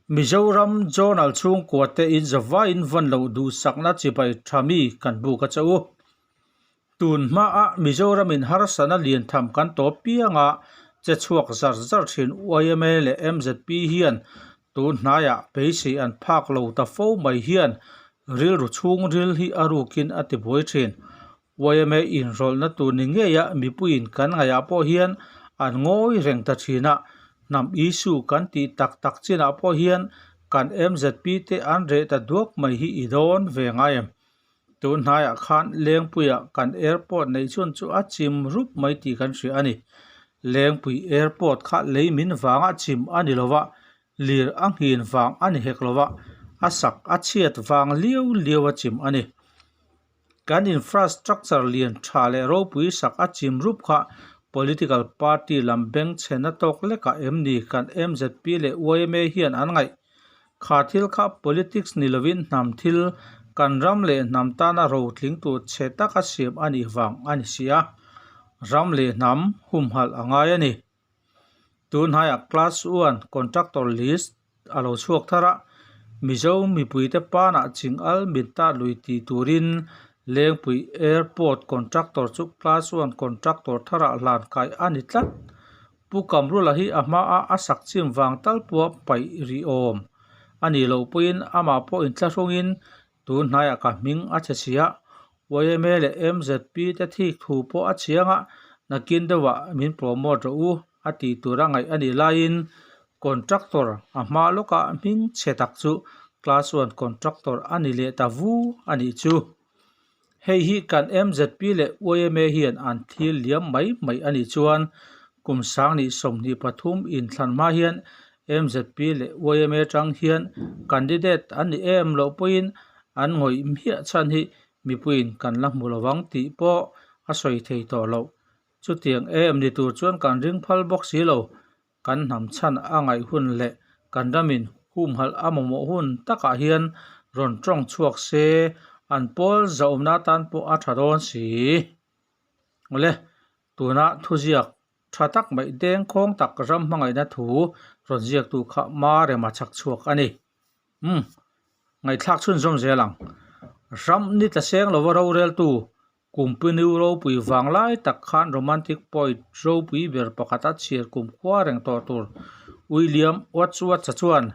Mizoram Journal chhungkua te in zavaiin vawn loh duhsakna chibai tha mi kan buk a che u. Tun hmaa Mizoramin harsatna lian tham kan tawp pianga che chhuak zar zar thin yma leh mzp hian tun hnaiah beisei an phak lo ta fo mai hian rilru chhungril hi a rukin a tibuai thin. Yma inrawlhna tur ni ngeia mipuiin kan ngaihah pawh hian an ngawi reng ta thin a, hnam issue kan tih tak tak chinah pawh hian kan mzp te an reh ta duak mai hi i dawn ve ngai em? Tun hnaiah khan Lengpuia kan airport neih chhun chu a chim rup mai tih kan hria a ni. Lengpui airport kha lei min vanga chim a ni lo va, lir a nghin vang a ni hek lo va, a sak a chhiat vang liau liau a chim a ni. Kan infrastructure lian tha leh ropui sak a chim rup kha political party lam bengchhena tawk lekah em ni kan mzp leh yma hian an ngaih? Kha thil kha politics ni lovin hnam thil, kan ram leh hnam tana rotling tur chhe taka siam a nih vang a ni si a, ram leh hnam humhalh a ngai a ni. Tun hnaiah Class one contractor list a lo chhuak thar a, Mizo mipuite panah ching al min ta lui ti turin Lengpui Airport contractor chu Class one contractor tharah hlan kai a ni tlat. Pu Kamrula hi a hmaa a sak chim vang tal pawh paih rih awm a nih loh pawhin amah pawh inthlahrungin tun hnaiah ka hming a che chhia. Yma leh MZP te thik thu pawh a chiang a, nakin deuhah min promote rawh u a tih tur a ngaih a nih laiin contractor a hma lawkah hming chhe tak chu class one contractor a ni leh ta vu a nih chu. Hei hi kan MZP leh yma hian an thil liam mai mai a nih chuan kum sangni 23 inthlan hma hian MZP leh yma tang hian candidate an ni em loh pawhin an ngawih hmiah chhan hi mipuiin kan la hmu lovang tih pawh a sawi thei tawh loh. Chutiang em ni tur chuan kan ring phal bawk si lo. Kan hnam chhan a ngaih hun leh kan ramin humhalh a mamawh hun takah hian rawn tawng chhuak se an pawl zahawmna atan pawh a tha dawn si. Awle, tuna thuziak tha tak mai dengkhawng tak ram hmangaihna thu rawn ziaktu kha Marema chhak chhuak a ni. Umm, ngaihthlak chhunzawm zel ang. Ram ni tla seng lova roreltu Kumpinu ropui vang lai tak khan romantic poet ropui ber pakhata chhiar kum khua reng tawh tur William Wordsworth-a chuan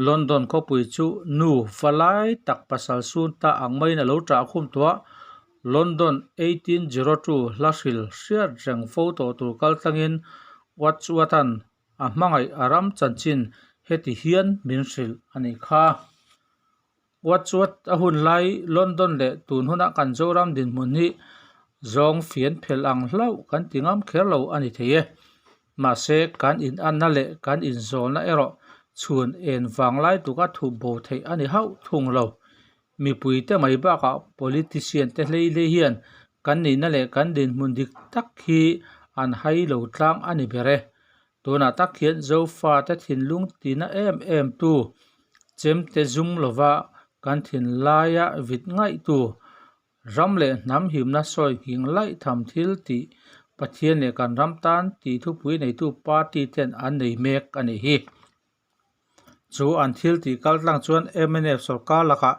London khawpui chu nu va lai tak pasal sun ta ang maiin a lo ṭah khum tawh a, London 1802 hla hril hriat reng fo tawh tur kaltlangin Wordsworth-a'n a hmangaih a ram chanchin heti hian min hrilh a nih kha. Wordsworth a hun lai London leh tun huna kan Zoram dinhmun hi zawng fian phelh ang hlauh kan ti ngam kher lo a ni thei e. Mahse, kan inanna leh kan inzawlna erawh chhun en vang lai tuka thup bo theih a ni hauh thung lo. Mipuite mai bakah politician te hlei hlei hian kan nihna leh kan dinhmun dik tak hi an hai lo tlang a ni ber e. Tunah tak hian Zofate thinlung tina em em tu, chemte zum lova kan thinlaia vit ngaihtu, ram leh hnam himna sawi nghing laih tham thil tih Pathian leh kan ram tan tih thupui neitu party ten an nei mek a nih hi. Chu an thil tih kal tlang chuan mnf sorkar lakah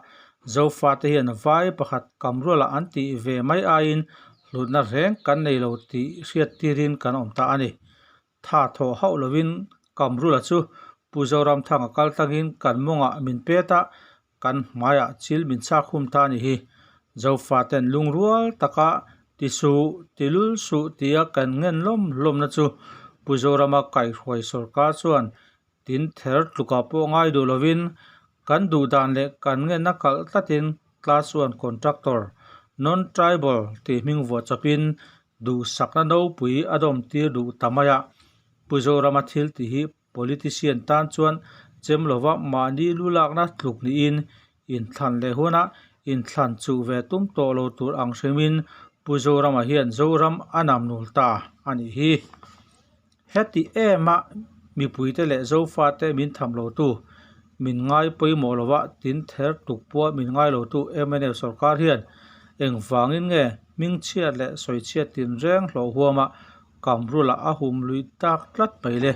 Zofate hian vai pakhat kamrualah an tih ve mai aiin hlutna reng kan nei lo tih hriat tirin kan awm ta a ni. Tha thawh hauh lovin Kamrula chu Pu Zoramthanga kal tlangin kan mawngah min pet a, kan hmaiah chil min chhak hum ta a ni hi. Zofaten lungrual taka ti suh, ti lul suh tia kan ngen lawm lawmna chu Pu Zorama kaihhruai sorkar chuan tin ther tlukah pawh ngai duh lovin kan duh dan leh kan ngenna kalh tlatin Class one Contractor, Non-Tribal tih hming vuah chawpin duhsakna nopui a dawm tir duh ta mai a. Pu Zorama thil tih hi Politician tan chuan chem lova mahni lu lakna tluk niin inthlan leh huna inthlan chuh ve tum tawh lo tur ang hrimin Pu Zorama hian Zoram a nam nul ta a nih hi. Heti ema mipuite leh Zofate min tham lotu, min ngai pawimawh lova tin ther tuk pawh min ngai lotu mnf sorkar hian engvangin nge hmingchhiat leh sawichhiat tinreng hlawh huama Kamrula a hum lui tak tlat mai le.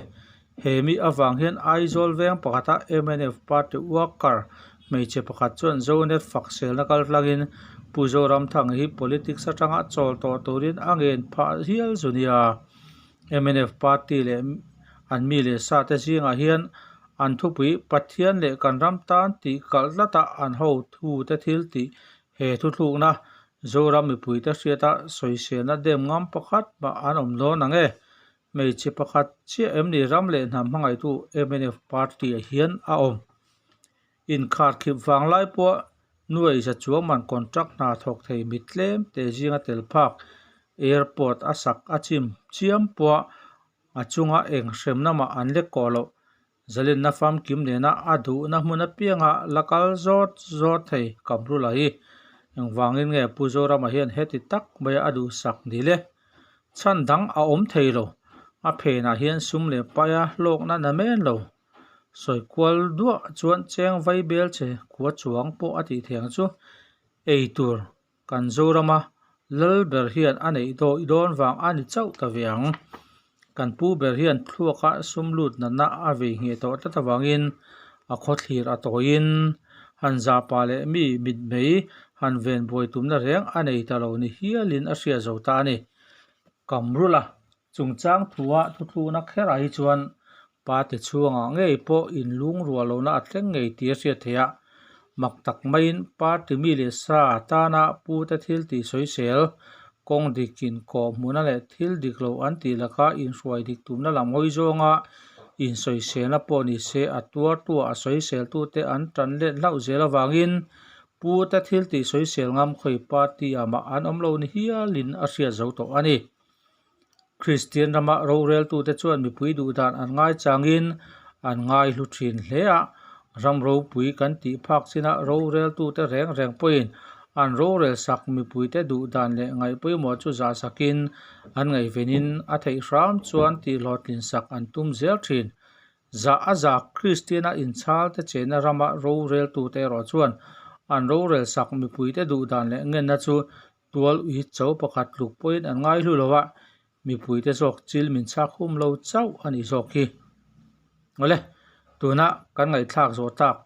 He mi avang hian Aizawl veng pakhata mnf party worker hmeichhe pakhat chuan Zonet fakselna kaltlangin Pu Zoramthanga hi politics atanga chawl tawh turin a ngen phah hial zu nia. Mnf party leh an mi leh sa te zingah hian an thupui Pathian leh kan ram tan tih kalh tlata an hotute thil tih he thuthlukna Zoram mipuite hriata sawiselna dem ngam pakhat mah an awm dawn ang e. Hmeichhe pakhat chiah em ni ram leh hnam hmangaihtu mnf party ah hian a awm. Inkharkhip vanglai pawh nuai za chuang man contract hna thawk thei mi tlem te zinga tel phak airport a sak a chim chiam pawh a chunga eng hremna mah an lek kawh loh. Zalenna famkim nena a duhna hmun apianga la kal zawt zawt thei Kamrula hi engvangin nge Pu Zorama hian heti tak maia a duhsak ni le? Chhan dang a awm thei lo. A phenah hian sum leh paia hlawkna na men lo. Sawi kual duah chuan cheng vai bel che khua chuang pawh a tih theih ang chu. Ei tur kan Zorama lal ber hian a neih dawi dawn vang a ni chauh ta ve ang. Kan pu ber hian thluaka sum lut natna a vei ngheh tawh tlat avangin a khawthlir a tawiin han zahpah leh mi mitmei han ven buai tumna reng a nei ta lo ni hialin a hriat zo ta a ni. Kamrula chungchang thua thuthlukna kherah hi chuan Party chhungah ngei pawh inlungruah lohna a thleng ngei tih a hriat theih a, mak tak maiin party mi leh sa tana pute thil tih sawisel, kawng dik inkawh hmuhna leh thil dik lo an tih laka inhruai dik tumna lam hawi zawnga insawiselna pawh ni se a tuartua a sawiseltute an tan let hlauh zel avangin pute thil tih sawisel ngam khawi party ah mah an awm lo ni hialin a hriat zo tawh a ni. Kristian rama roreltute chuan mipui duhdan an ngaichangin an ngaihlu thin hle a, ram ropui kan tih phak chinah roreltute reng reng pawhin an rorel sak mipuite duhdan leh ngaih pawimawh chu zahsakin an ngaihvenin a theih hram chuan tihhlawhtlin sak an tum zel thin. Zah a zak Kristiana inchhalte chenna rama roreltute erawh chuan an rorel sak mipuite duhdan leh ngenna chu Tual ui cho pakhat tluk pawhin an ngai hlu lo a, mipuite zawk chil min chhak hum lo chauh a nih zawk hi. Awle, tuna kan ngaihthlak zawh tak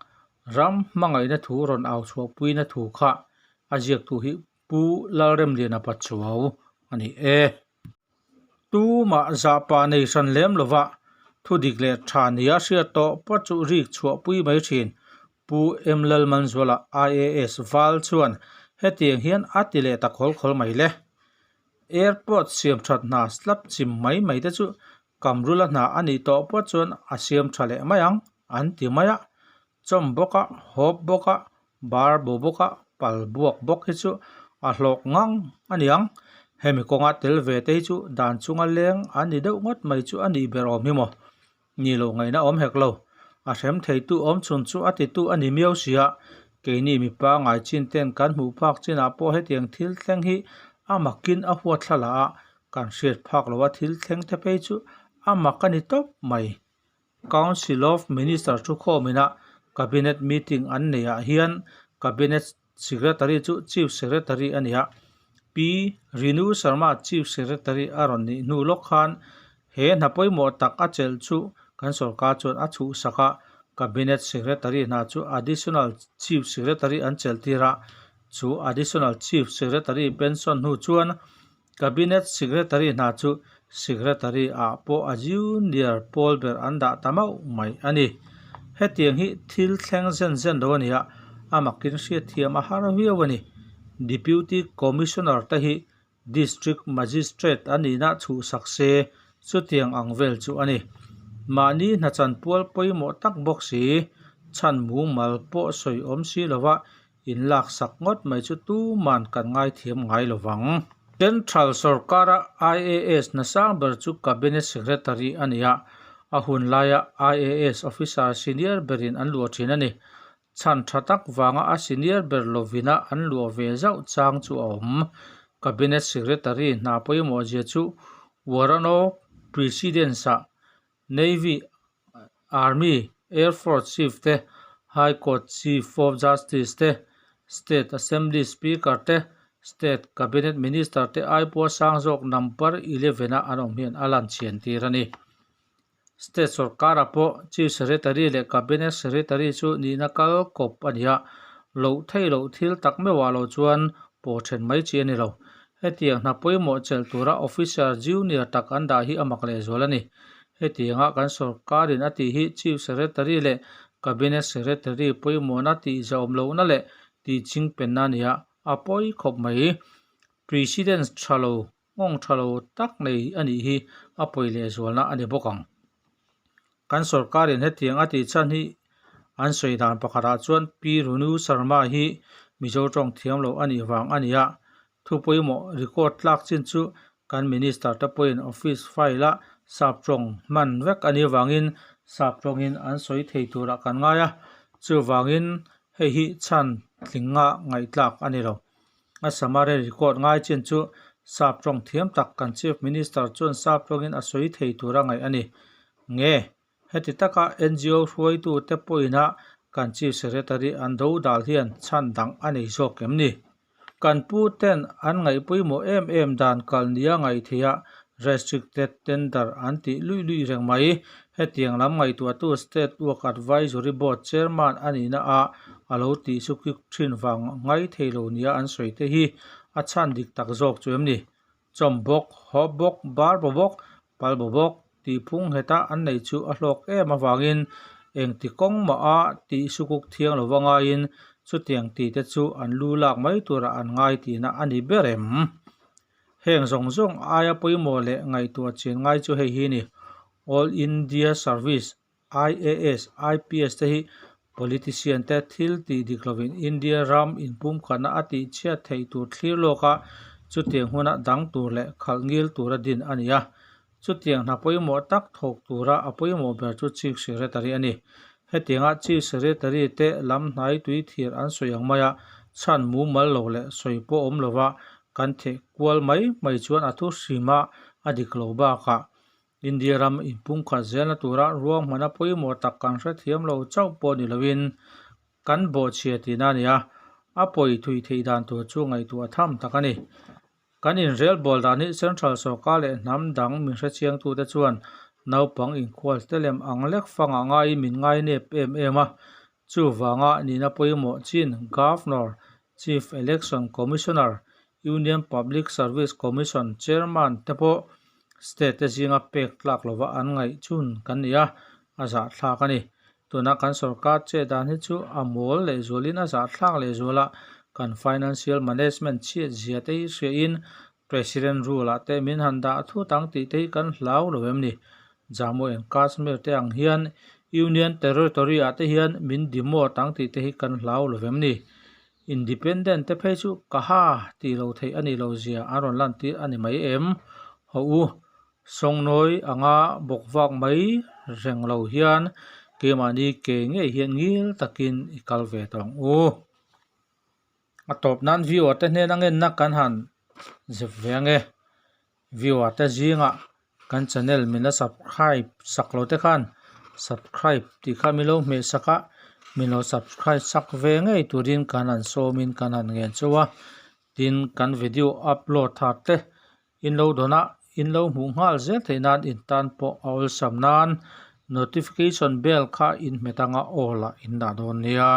ram hmangaihna thu rawn au chhuahpuina thu kha a ziaktu hi Pu Lalremliana Pachuau a ni e. Tumah zahpa nei hran lem lova thu dik leh tha nia hriat tawh pawh chu rik chhuahpui mai thin. Pu M Lalmanzuala IAS val chuan hetiang hian a ti leh ta khawl khawl mai le. Airport siam that hna slap chim mai mai te chu Kamrula hna a nih tawh pawh chuan a siam tha leh mai ang an ti mai a. Chawm bawk a, hawp bawk a, bar bo bawk a, pal buak bawk hi chu a hlawk ngang a niang. Hemi kawnga tel ve te hi chu dan chunga leng an ni deuh ngawt mai chu a nih ber awm hi maw? Ni lo ngaihna awm hek lo. A hrem theitu awm chhun chu a titu a ni miau si a, keini mipa ngai chin ten kan hmuh phak chinah pawh hetiang thil thleng hi a makin a huat thla lah a, kan hriat phak loha thil thleng te phei chu a mak a ni tawp mai. Council of Minister thukhawmina Cabinet meeting an neihah hian Cabinet Secretary chu Chief Secretary a ni a, Pi Rinu Sharma Chief Secretary a rawn nih hnu lawk khan he hna pawimawh tak a chelh chu kan sorkar chuan a chhuhsak a, Cabinet Secretary hna chu Additional Chief Secretary an chelh tir a, chu Additional Chief Secretary pension hnu chuan Cabinet Secretary hna chu Secretary ah pawh a junior pawl ber an dah ta mauh mai a ni. Hetiang hi thil thleng zen zen lo a ni a, a makin hriatthiam a har viau a ni. Deputy Commissioner te hi District Magistrate a nihna chhuhsak se chutiang ang vel chu a ni. Mahni hnachan pual pawimawh tak bawk si, chhan mumal pawh sawi awm si lova In laksak ngawt mai chu tuman kan ngaithiam ngai lo vang. Central sorkara IAS hna sang ber chu Cabinet Secretary a ni a, a hun laia IAS officer senior berin an luah thin a ni. Chhan tha tak vanga a senior ber lovina an luah ve zauh chang chu a awm. Cabinet Secretary hna pawimawh zia chu Warano Presidents-ah Navy, Army, Air Force Chief te, High Court Chief of Justice te, State Assembly Speaker te, State Cabinet Minister te ai pawh sang zawk number 11 a an awm hian a lan chhian tir a ni. State sorkarah pawh Chief Secretary leh Cabinet Secretary chu nihna kal kawp a ni a, loh theih loh thil tak meuhah lo chuan pawh then mai chi a ni lo. Hetiang hna pawimawh chelh tura officer junior tak an dah hi a mak lehzual a ni. Hetianga kan sorkarin a tih hi Chief Secretary leh Cabinet Secretary pawimawhna tihzawm lohna leh tihchingpenna a ni a, a pawi khawp mai. President tha lo, nghawng tha lo tak nei a nih hi a pawi lehzualna a ni bawk ang. Kan sorkarin hetiang a tih chhan hi an sawi dan pakhatah chuan Pi Runu Sharma hi Mizo tawng thiam lo a nih vang a ni a. Thu pawimawh record tlak chin chu kan Minister te pawhin office file a sap tawng hman vek a nih vangin sap tawngin an sawi thei turah kan ngai a, chuvangin hei hi chhan tlinga ngaihtlak a ni lo. A summary record ngai chin chu sap tawng thiam tak kan Chief Minister chuan sap tawngin a sawi thei tura ngaih a ni. Nge, heti taka NGO hruaitute pawhina kan Chief Secretary an do dal hian chhan dang a nei zawk em ni? Kan pu ten an ngaih pawimawh em em dan kal nia ngaih theih a restricted tender an tih luih luih reng mai. Hetiang lam ngaihtuahtu State Work Advisory Board Chairman a nihna ah a lo tih chu kik thin vang ngai thei lo nia an sawi te hi a chhan dik tak zawk chu em ni? Chawm bawk, hawp bawk, bar baw bawk, pal baw bawk tih phung heta an nei chu a hlawk em avangin engti kawng mah a tih sukuk thiang lova ngaiin chutiang tih te chu an lu lak mai turah an ngai tihna a ni ber em? Heng zawng zawng aia pawimawh leh ngaihtuah chian ngai chu hei hi a ni. All India Service, IAS, IPS te hi politician te thil tih dik lovin India ram inpumkhatna a tih chhiat theih tur thlir lawka chutiang huna dang tur leh khalh ngil tura din a ni a. Chutiang hna pawimawh tak thawk tura a pawimawh ber chu Chief Secretary a ni. Hetianga Chief Secretary te lam hnai tui thir an sawi ang maia chhan mumal lo leh sawi pawh awm lova kan theh kual mai mai chuan a thu hrima a dik lo bakah India ram inpumkhat zelna tura ruahmana pawimawh tak kan hrethiam lo chauh pawh ni loin kan bawhchhia tihna a ni a, a pawi thui theih dan tur chu ngaihtuah tham tak a ni. Kan inrelbawl dan hi Central sawrkar leh hnam dang min hrechiangtute chuan naupang inkhual te lem ang lek fangah ngaiin min ngai nep em em a, chuvanga nihna pawimawh chin Governor, Chief Election Commissioner, Union Public Service Commission Chairman te pawh state te zinga pek tlak lova an ngaih chun kan ni a, a zahthlak a ni. Tuna kan sorkar che dan hi chu a mawl lehzualin a zahthlak lehzual a, kan financial management chhiat zia te hi hriain President rule ah te min han dah thut ang tih te hi kan hlau lo em ni? Jammu and Kashmir te ang hian Union Territory ah te hian min demote ang tih te hi kan hlau lo em ni? Independent te phei chu ka ha tih lo theih a nih lo zia an rawn lantir a ni mai em? Haw u, Sawngnawi anga bawk vak mai reng lo hian keimahni ke ngei hian ngil takin i kal ve tawh ang u. A tawp nan viewer te hnen a ngenna kan han zep ve ange. Viewer te zingah kan channel min la subscribe sak lo te khan subscribe tih kha min lo hmeh sak a, min lo subscribe sak ve ngei turin kan han sawmin kan han ngen chauh a. Tin, kan video upload thar te In lo dawn a, in lo hmuh nghal zel theih nan in tan pawh a awlsam nan notification bell kha in hmet anga awl ah in dah dawn nia.